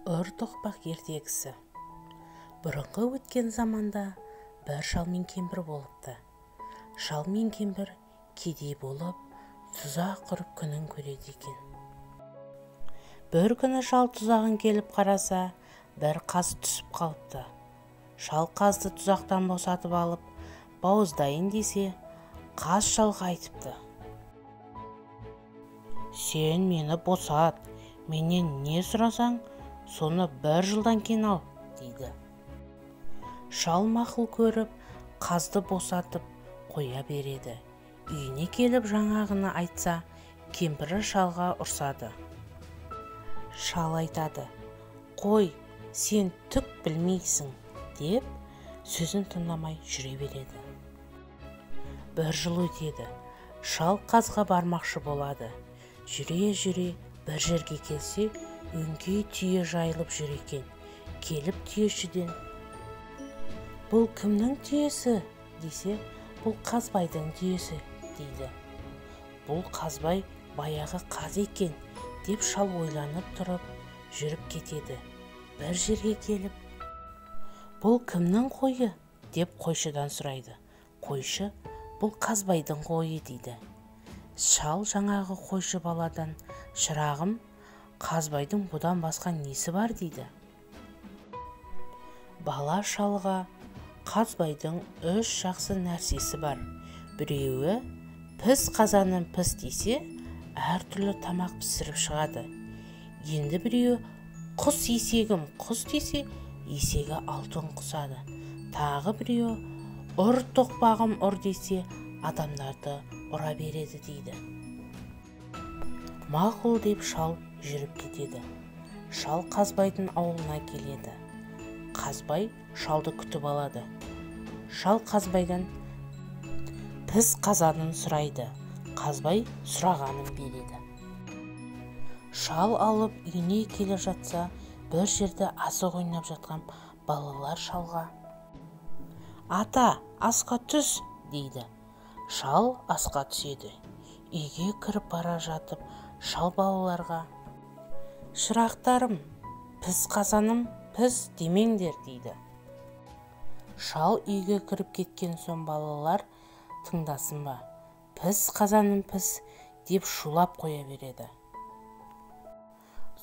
Ұр тоқпақ ертегісі. Бұрынғы өткен заманда бір шал мен кемпір болыпты. Шал мен кемпір кедей болып, тұзақ құрып күнін көреді екен. Бір күні шал тұзағын келіп қараса, бір қаз түсіп қалыпты. Шал қазды тұзақтан босатып алып, бауыздайын десе, қаз шалға айтыпты: «Сен мені босат, менен не сұрасаң, соны бір жылдан кейін ал», дейді. Шал мақұл көріп, қазды босатып қоя береді. Үйіне келіп жаңағыны айтса, кемпірі шалға ұрсады. Шал айтады: «Қой, сен түк білмейсің», деп сөзін тыңдамай жүре береді. Бір жыл өтеді. Шал қазға бармақшы болады. Жүре-жүре бір жерге келсе, өңкей түйе жайылып жүр екен. Келіп түйешіден: «Бұл кімнің түйесі?» десе, «Бұл Қазбайдың түйесі», дейді. «Бұл Қазбай баяғы қаз екен», деп шал ойланып тұрып, жүріп кетеді. Бір жерге келіп: «Бұл кімнің қойы?» деп қойшыдан сұрайды. Қойшы: «Бұл Қазбайдың қойы», дейді. Шал жаңағы қойшы баладан: «Шырағым, Қазбайдың бұдан басқа несі бар?» дейді. Бала шалға: «Қазбайдың үш жақсы нәрсесі бар. Біреуі піс қазаным піс десе, әртүрлі тамақ пісіріп шығады. Енді біреуі құс есегім құс десе, есегі алтын құсады. Тағы біреуі ұр тоқпағым ұр десе, адамдарды ұра береді», дейді. «Мақұл», деп шал жүріп кетеді. Шал Қазбайдың ауылына келеді. Қазбай шалды күтіп алады. Шал Қазбайдан піс қазанын сұрайды. Қазбай сұрағанын береді. Шал алып үйіне келе жатса, бір жерде асық ойнап жатқан балалар шалға: «Ата, асқа түс», дейді. Шал асқа түседі. Үйге кіріп бара жатып, шал балаларға: «Шырақтарым, піс қазаным піс демеңдер», дейді. Шал үйге кіріп кеткен соң балалар тыңдасын ба, «Піс қазаным піс» деп шулап қоя береді.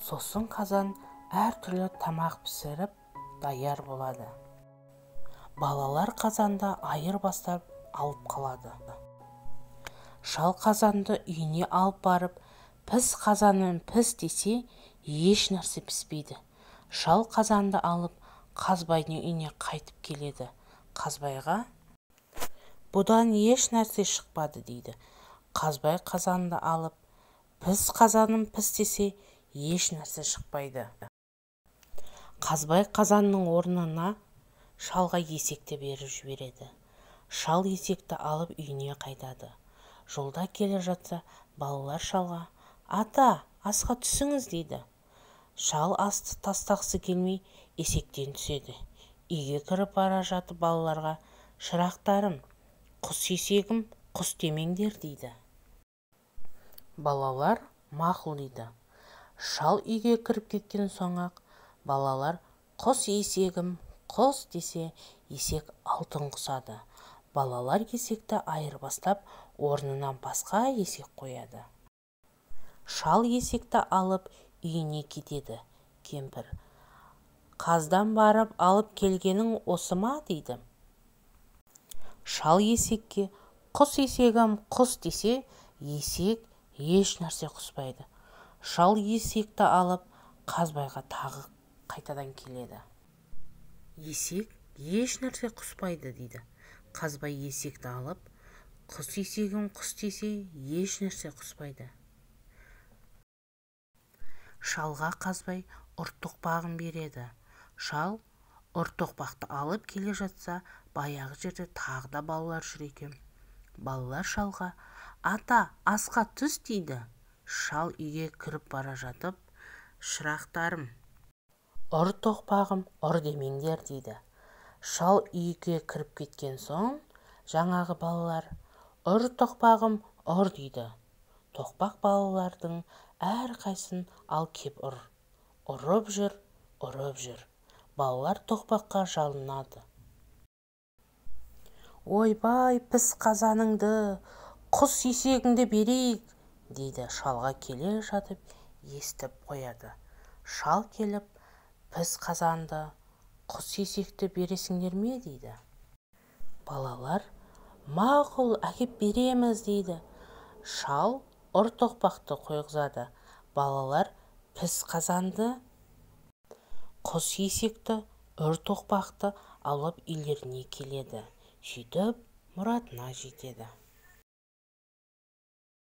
Сосын қазан әртүрлі тамақ пісіріп даяр болады. Балалар қазанды айыр бастап алып қалады. Шал қазанды үйіне алып барып, «Піс қазаным піс» десе, еш нәрсе піспейді. Шал қазанды алып, Қазбайдың үйіне қайтып келеді. Қазбайға: «Бұдан еш нәрсе шықпады», дейді. Қазбай қазанды алып, «Піс қазаным піс» десе, еш нәрсе шықпайды. Қазбай қазанның орнына шалға есекті беріп жібереді. Шал есекті алып үйіне қайтады. Жолда келе жатса, балалар шалға: «Ата, асқа түсіңіз», дейді. Шал асты тастағысы келмей, есектен түседі. Үйге кіріп бара жатып балаларға: «Шырақтарым, құс есегім құс демеңдер», дейді. Балалар мақұл дейді. Шал үйге кіріп кеткен соң-ақ балалар «Құс есегім құс» десе, есек алтын құсады. Балалар есекті айырбастап, орнына басқа есек қояды. Шал есекті алып үйіне кетеді. Кемпір: «Қаздан барып алып келгенің осы ма?» дейді. Шал есекке «Құс есегім құс» десе, есек еш нәрсе құспайды. Шал есекті алып Қазбайға тағы қайтадан келеді. Есек еш нәрсе құспайды дейді. Қазбай есекті алып, «Құс есегім құс» десе, еш нәрсе құспайды. Шалға Қазбай ұр тоқпағын береді. Шал ұр тоқпақты алып келе жатса, баяғы жерде тағы да балалар жүр екен. Балалар шалға: «Ата, асқа түс», дейді. Шал үйге кіріп бара жатып: «Шырақтарым, ұр тоқпағым ұр демеңдер», дейді. Шал үйге кіріп кеткен соң жаңағы балалар «Ұр тоқпағым ұр» дейді. Тоқпақ балалардың әрқайсысын ал кеп ұр. Ұрып жүр, ұрып жүр. Балалар Тоқпаққа жалынады: «Ойбай, піс қазаныңды, құс есегіңді берейік», – дейді. Шалға келе жатып естіп қояды. Шал келіп: «Піс қазанды, құс есекті бересіңдер ме?» – дейді. Балалар: «Мақұл, әкеп береміз», – дейді. Шал Ұр Тоқпақты қойғызады. Балалар піс қазанды, құс есекті, Үр Тоқпақты алып үйлеріне келеді. Сөйтіп мұратына жетеді.